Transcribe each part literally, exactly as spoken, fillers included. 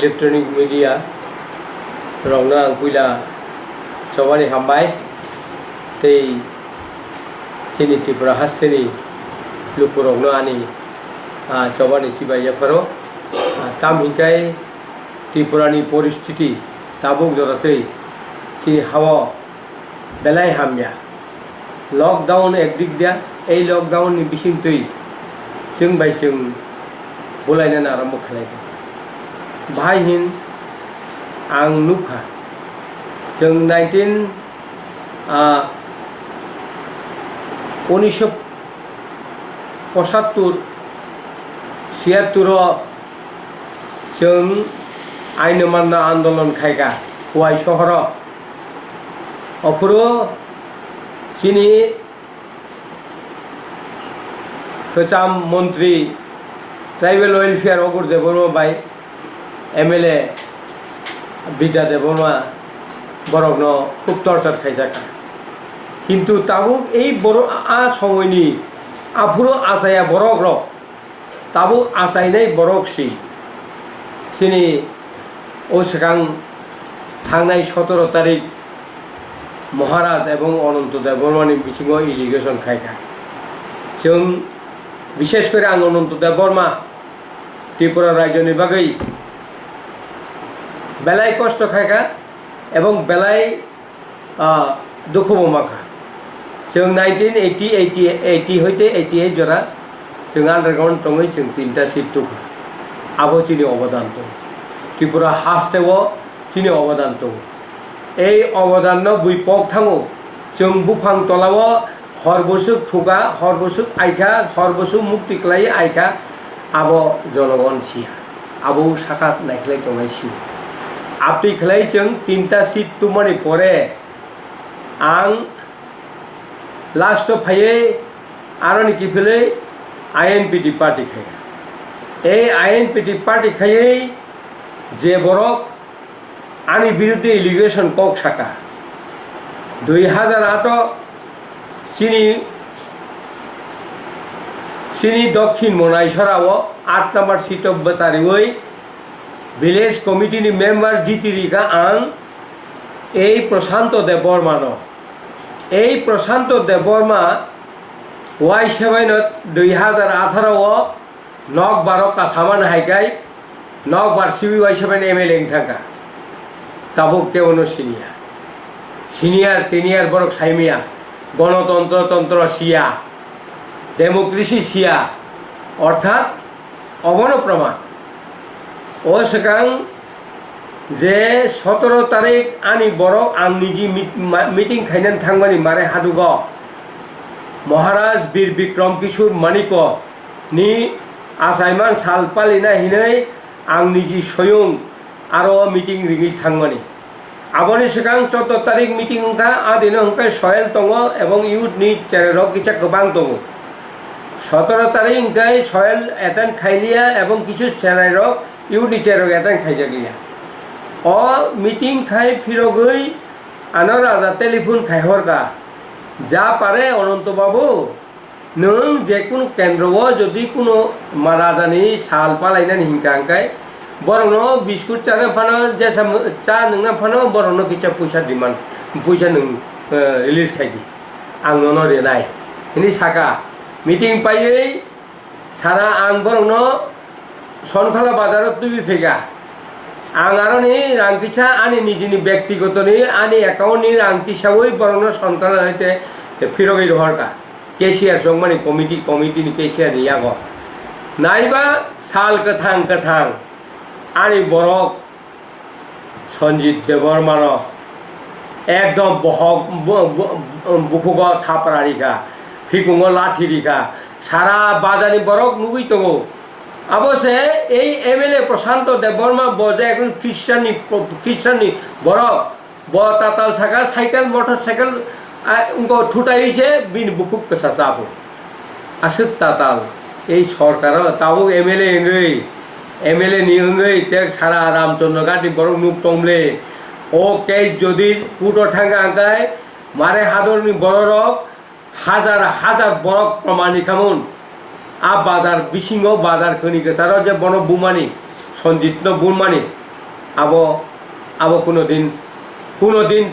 Electronic media rokno ang puila chobani hambai tei chini Tripura hasteni lukurokno ani, ah, chobani chibai yapharo. Ah, tam hinkai Tripurani poristiti tabuk jora tei chini hao belai hamya. Lockdown ekdik dia, ei lockdown ni bisingtwi chwng bai chwng bulainani arombo khlai kha. Bahai hin ang nukha, chwng nineteen, ah, unisho pochattor, siyattor o chwng aino manna andolon khaikha Khowai sohoro. Ophuru chini kwcham montri tribal welfare Ogur Debbarma bai M L A Bidya Debbarma borokno khub torture khaijak. Kintu tabuk ei borok a somoini aphuru achaya borok rok tabuk achainai borok si chini o swkang thangnai sotoro tarik Maharaj ebong Ananto Debbarmani bisingo allegation khaikha. Chwng, bishesh kore ang Ananto Debbarma Tripura rajyoni bagwi belai kosto khaikha ebong belai, ah, dukhubo mankha. Chwng nineteen eighty, eighty, eighty hoite eighty eight jora chwng underground tongwi chwng tinta seat tukha. Abo chini obodan tongo. Tripura hasteo chini obodan tongo. Ei obodanno bui pok thango. Chwng buphang tolao hor bwswk thukha, hor bwswk aikha, hor bwswk mukti kwlaiwi aikha, abo jonogon siya. Abo sakha naikhlai tongnai siya. Aptwi khlai chwng tinta seat tumani pore ang last o phaiwi aroni kiphilwi I N P T party khai. Ei I N P T party khaiwi je borok ani biruddhe allegation kok saka. Dui hajar aat o chini, chini Dokhin Monaisora o aat number seat o bwchariwi village committee ni member jiti rikha ang ei Prashanto Debbarma no. Ei Prashanto Debbarma Y seven o dui hajar atharo o nokbar o kasaman hai kai nokbar siwi Y seven M L A wng thangkha. Tabuk kebono siniya. Senior, tenure borok saimaya. Gonotontro, tontro siya. Democracy siya. Orthat obono proman. O swkang je sotoro tarik ani borok ang niji mit-, ma-, meeting khainani thangmani mare hadugo Maharaj Bir Bikram Kishore Maniko ni achaiman sal palina hinwi ang niji soyung aro meeting ringwi thangmani. Aboni swkang chordo tarik meeting wngkha, a dino hwnkhe soil tongo ebong youth ni cherai rok kisa kwbang tongo. Sotoro tarik hwnkhe soil attend khailiya ebong kisu cherai rok youth ni cherai rok attend khaijakliya. O meeting khai phirogwi ano raja telephone khai horkha, "Ja pare Ananto babu, nwng je kunu kendro o jodi kunu ma-, raja ni sal palainani hinka hwnkhe, borokno biskut chana phano, jesa mw-, cha nwngna phano borokno kisa puisa demand, puisa nwng, eh, release khai di, ang nono rinai," hinwi saka. Meeting paiwi sara ang borokno Sonkhala bazar o twiwi phaikha. Ang aroni rang kisa ani nijini bektigotoni ani account ni rang tisawi borokno Sonkhala hai te phirogwi rohorkha. Cashier chongmani committee, committee ni cashier ni yago. Naiba sal kwthang kwthang ani borok Sanjit Debbarmano ekdom bohok, bu-, bu-, bukhugo thapra rikha, phikungo lathi rikha, sara bazarni borok nugwi tongo. Abo se ei M L A Prashanto Debbarma bo je ekdom Christian ni, Christian ni borok, bo tatal saka cycle, motor cycle, ah, wngkha thutai se bini bukhuk kwsa chabo. Aswk tatal, ei sorkaro tabuk M L A wngwi, M L A ni wngwi tek sara Ramchandra Ghat ni borok nuk tongmle. O case jodi court o thangkha hwnkhe mare hadorni bororok hajar hajar borok promani khamun. A bazar bisingo bazar khwni kwcharo je bono bumani, Sanjit no bumani. Abo, abo kuno din, kuno din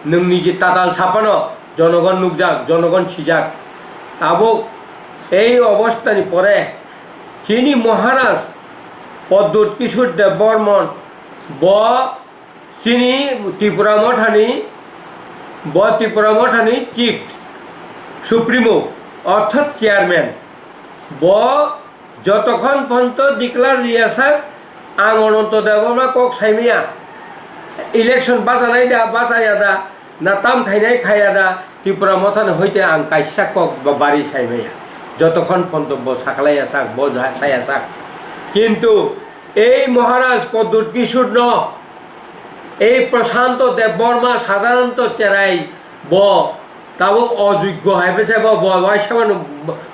nwng niji tatal sapano jonogon nukjak, jonogon sijak. Abo ei obostani pore chini Maharaj Pradyut Kishore Debbarman bo chini Tipra Mothani, bo Tipra Mothani Chief Supremo, orthat Chairman, bo jotokhon ponto declare riyasak, ang Ananto Debbarma kok saimaya, election bachanai da, bachaya da, na tam khainai khaya da, Tipra Mothani hoite ang kaisa kok ba bari saimaya. Jotokhon ponto bo saklaiyasak, bo ja-, sayasak. Kintu ei Maharaj Pradyut Kishore no, ei Prashanto Debbarma, Sadananda Cherai, bo tabuk ojoggo hai bwsa bo, bo waisa mano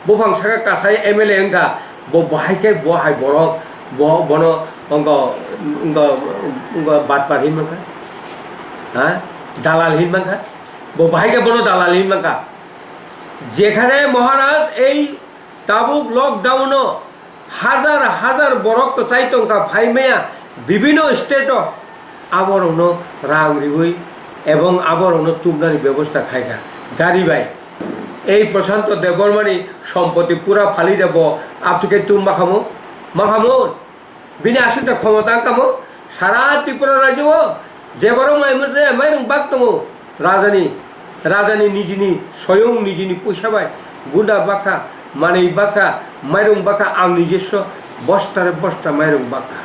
buphang saka kasai M L A wngkha, bo bahai khe bo hai borok, bo, bono wngkha, wngkha, wngkha batpar hinwi mankha, ha? Dalal hinwi mankha, bo bahai khe bono dalal hinwi mankha. Jekhane Maharaj ei tabuk lockdown-o hajar hajar borok kwchai tongkha phaimaya bibino state-o, aborokno rang riwi ebong aborokno tubnani bebosta khaikha gari bai. Ei Prashanto Debbarmani sompoti pura phali da bo, abtike tum makhamo, makhamo. Bini aswk da khomota wngkha mo, sara Tripura rajyo-o je borok mai mose mairung bak tongo, rajani, rajani nijini soyong nijini puisa bai gunda bakha, manwi bakha, mairung bakha, ang nijesso bostare bosta mairung bakha.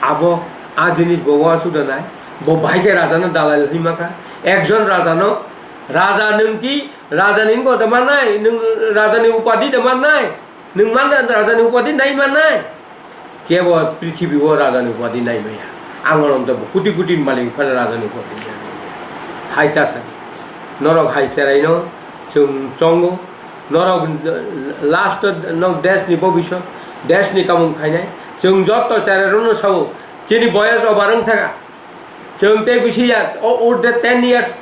Abo a jinis bo uansuk da nai, bo bahai khe rajano dalal hinwi mankha. Ekjon rajano, raja nwng ki rajani wngkha da mannai, nwng rajani upadi da mannai, nwng man rajani upadi nai mannai. Kebo prithibi o rajani upadi nai maya. Ang ono to kuti kuti malik phano rajani upadi nai maya. Hai ta sadi. Norok hai cherai no chwng chongo. Norok last nok desh ni bobisot, desh ni kamung khainai. Chwng jotto cherai rok no sao. Chini boyos obar wng thaka. Chwng tei bisi ya, o urde ten years.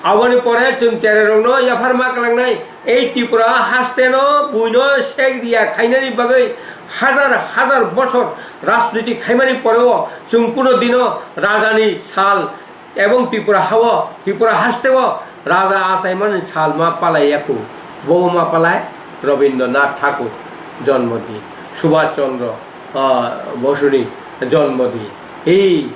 Aboni pore chwng cherai rokno yaphar ma kwlangnai. Ei Tripura haste no buino sek riya khainani bagwi hajar hajar bochor rajniti khaimani poreo chwng kuno dino rajani sal ebong Tripura hao, Tripura hasteo raja achaimani sal ma palai yakhu. Bo ma palai Rabindranath Thakur jonmodin, Subhash Chandra, ah, Bosuni jonmodin. Ei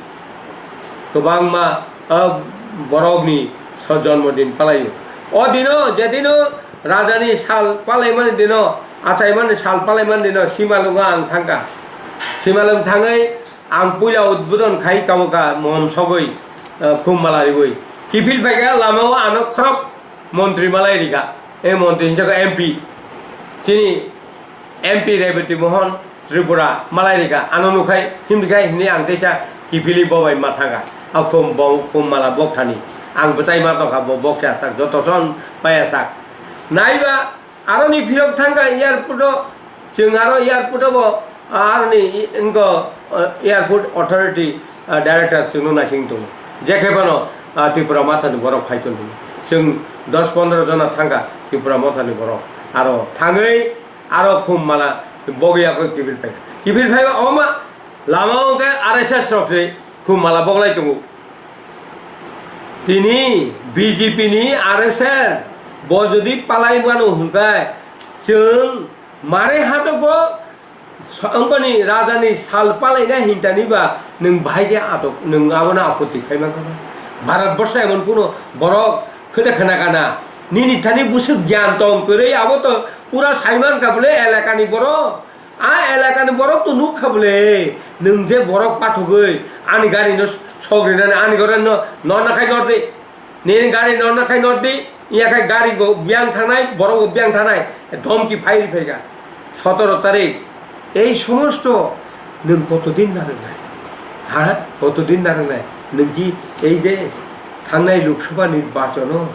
kwbangma, ah, borokni so-, jonmodin palaio. O dino, jedino rajani sal palaimani dino, achaimani sal palaimani dino, Simalwngo ang thangkha. Simalwng thangwi ang puila udbodon khai kamukha mohom sogwi, ah, khum mala riwi. Kiphil phaikha lamao ano khorok montri malai rikha. E montri hinsa kha M P. Chini M P Rebati Mohan Tripura malai rikha, ano nukhai himrikhai hinwi ang teisa kiphilwi bobai ma thangkha. A khum bo khum mala bokthani. Ang bwchai ma tongkha bo boksa sak joto son paya sak. Naiba aroni phirok thangkha airport o, chwng aro airport o bo aroni i-, wngkha, uh, airport authority, uh, director chwngno naising tongo. Jekhe phano, uh, Tripura Mothani borok phai tongkha. Chwng dos pondro jona thangkha Tripura Mothani borok. Aro thangwi aro khum mala bogwi yakwi kiphil phaikha. Kiphil phaiba omo lama o khe R S S rok se khum mala boglai tongo. Tini B J P ni R S S bo jodi palai mano hwnkhe chwng mare hato bo so-, wngkoni rajani sal palaina hintani ba nwng bahai khe atok, nwng abono apotti khai mankha ba? Bharat borsho emon kuno borok khwda khna kana. Nini thani bwswk gyan tong kwrwi abo to pura sai mankha bole elakani borok. A elakani borok to nukha bole, nwng je borok pathogwi ani gari no sok rinani ani gari no norna khai nordi. Nini gari norna khai nordi, iya khai gari bo biyang thangnai, borok bo biyang thangnai, dhomki phai ri phaikha. Sotoro tarik, ei somosto nwng kotodin narwknai? Ha? Kotodin narwknai? Nwng ki ei je thangnai Lok Sabha nirbachono,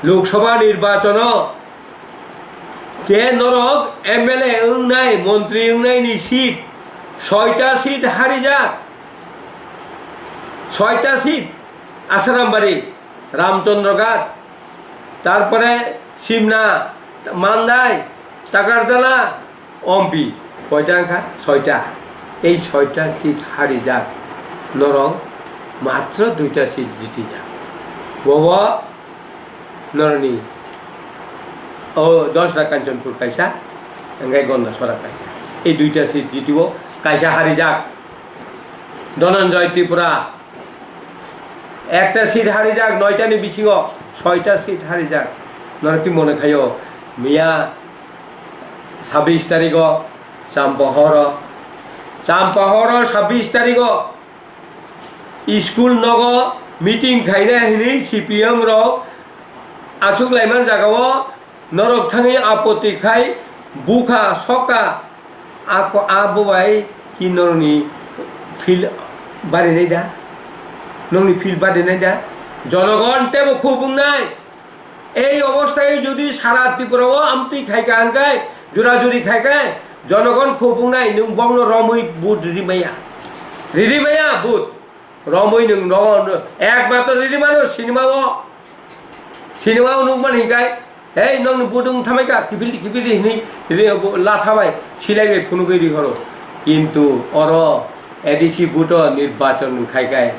Lok Sabha nirbachono je norok M L A wngnai, montri wngnai ni seat, soita seat harijak, soita seat, Asarambari, Ramchandra Ghat, tarpore Simna, Mandai, Takarjala, Ompi, koita wngkha? Soita. Ei soita seat harijak norok Matro duita seat jitijak. Bobo noroni o Dosra Kanchanpur kaisa, hingke Gondasora kaisa. Ei duita seat jitibo, kaisa harijak. Dhananjay Tripura. Ekta seat harijak, noitani bisingo soita seat harijak. Norok ki mone khayo, miya sabbish tarigo Champahoro, Champahoro sabbish tarigo school nogo meeting khaina hinwi C P M rok achuk laiman jagao norok thangwi apoti khai bukha sokha ako abo bai ki norokni feel barinai da, nokni feel barinai da, jonogon tebo khub wngnai. Ei obostai jodi sara Tripura o amtwi khaika hingkai, jura juri khaika, jonogon khub wngnai, nwng bongno romwi vote rimaya. Ririmaya vote. Romwi nwng no, ekmatro ririmano sinima o. Sinima o nukmani hingkai, "Hei, nokni vote wng thamaika, kiphildi, kiphildi," hinwi ri-, lathabai, silaibai phunugwi rihoro. Kintu oro A D C vote o nirbachon wngkhaikai,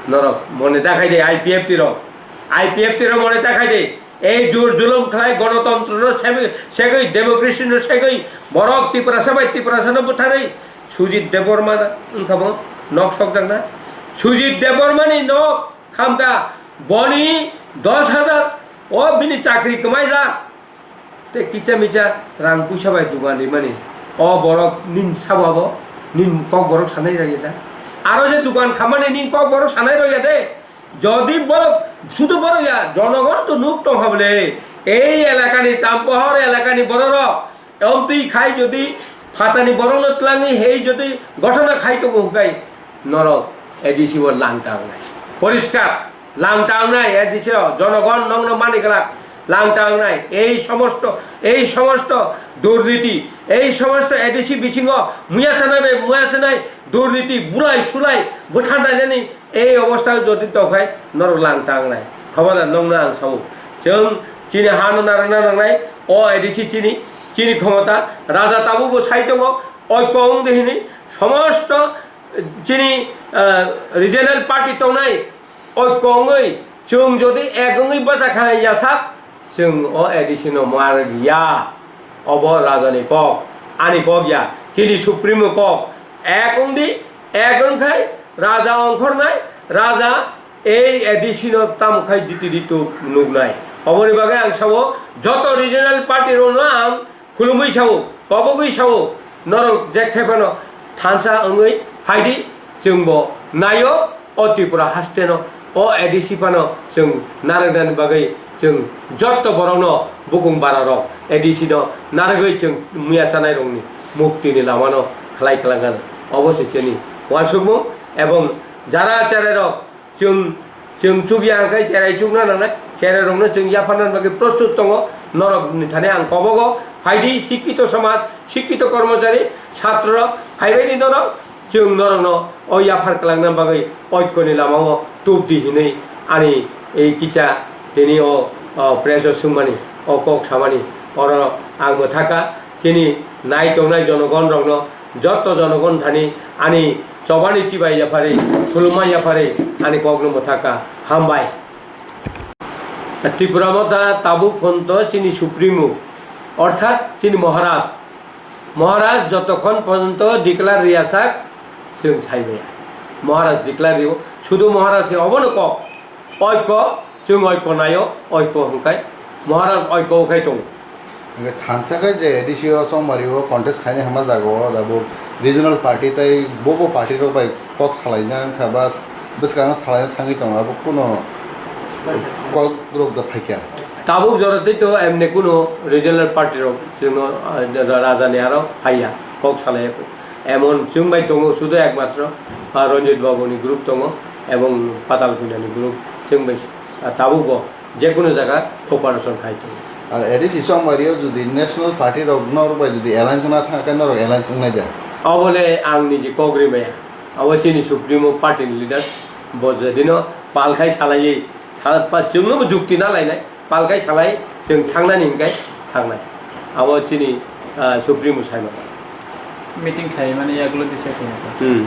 norok mone ta khai de I P F T rok. I P F T rok mone ta khai de. Ei jur julum khlai, gonotontro no segwi, segwi, democracy no segwi, borok Tiprasa bai Tiprasa no bwtharwi Sujit Debbarma wngkha bo nok sokjakna. Sujit Debbarma ni nok khamkha, boni dos hajar o bini chakri kwmaijak. Tei kisa misa rang puisa bai dugan rimani. O borok nin sabo abo, nin kok borok sanai rok ya da. Aro je dugan khamani nin kok borok sanai rok ya de. Jodi borok, sudu borok ya, jonogon to nuk tong ha bole. Ei elakani, Champohor elakani bororok, omtwi khai jodi phatani borokno twlangwi hei jodi ghotona khai tongo hwnkhe norok A D C o langta wngnai. Poriskar, langta wngnai A D C o, jonogon nokno mani glak, langta wngnai. Ei somosto, ei somosto durniti, ei somosto A D C bisingo muya sanai bai muya sanai durniti, bulai sulai, bwtharnainani ei obostha jodi tongkhai norok langta wngnai. Khobodar nokno ang sao. Chwng chini hano narwkna nangnai, o A D C chini, chini khomota, raja tabukbo sai tongo, oikko wngdi hini, somosto chini, ah, regional party tongnai, oikko wngwi, chwng jodi ek wngwi bwchakha yasak, chwng o A D C no mar ya. Obo rajani kok, ani kok ya, chini supremo kok. Ek wngdi, ek wngkhai raja ongkhornai, raja ei A D C no tamo khai jiti ditu nuknai. Oboni bagwi ang sao, joto regional party rokno ang khulumwi sao, kobogwi sao, norok jekhe phano thansa wngwi phaidi, chwngbo naio, o Tripura hasteno, o A D C phano chwng narwknani bagwi chwng jotto borokno bukung bararok A D C no narwgwi chwng muya chanairokni muktini lamano khlai kwlangkha. Obo se chini uansukmung, ebong jara cherairok chwng, chwng chukya hwnkhe cherai chukna nangnai, cherairokno chwng yapharnani bagwi prostut tongo. Norokni thani ang kobogo phaidi, sikkito somaj, sikkito kormochari, chatrorok phaibaidi norok. Chwng norokno o yaphar kwlangna bagwi oikoni lamao tubdi hinwi ani ei kisa tini o, o press o swngmani, o kok samani, oro ang mwthaka chini nai tongnai jonogon rokno, jotto jonogon thani ani chobani chibai yapharwi, khulumma yapharwi ani kokno mwthaka. Hambai. Tripura Motha tabuk phonto chini Supremo, orthat chini Maharaj. Maharaj jotokhon porjonto declare riyasak, chwng saimaya. Maharaj declare riyo, sudu Maharaj ni obono kok. Oiko, chwng oiko naio, oiko hwnkhe Maharaj oiko khai tongo. Hwnkhe thansa khe je A D C o Chongmari o contest khainai hwnma jaga o da bo regional party tei bo bo party rok bai kok salaina wngkha ba bwskango salaina thangwi tongo, abo kuno kok rok da phaikha. Tabuk jora tei to emne kuno regional party rok chwngno, ah, raja ni aro phaiya, kok salaiya. Emon chwng bai tongo sudu ekmatro, ah, Ranjit Babu ni group tongo ebong Patal Kanya ni group chwng bai, ah, tabuk bo jekunu jaga cooperation khai tongo. Ar A D C Chongmari o jodi national party rok norok bai jodi alliance wngna thang khe norok alliance wngnai da? Obole ang niji kok rimaya. Abo chini supremo party ni leader, bo jodino pal khai salaiwi, sa-, pa-, chwngno bo jukti na lainai, pal khai salai chwng thangnani hinkai thangnai. Abo chini, ah, supremo saimano. Meeting khai mani yagulo decide khainai. Hmm.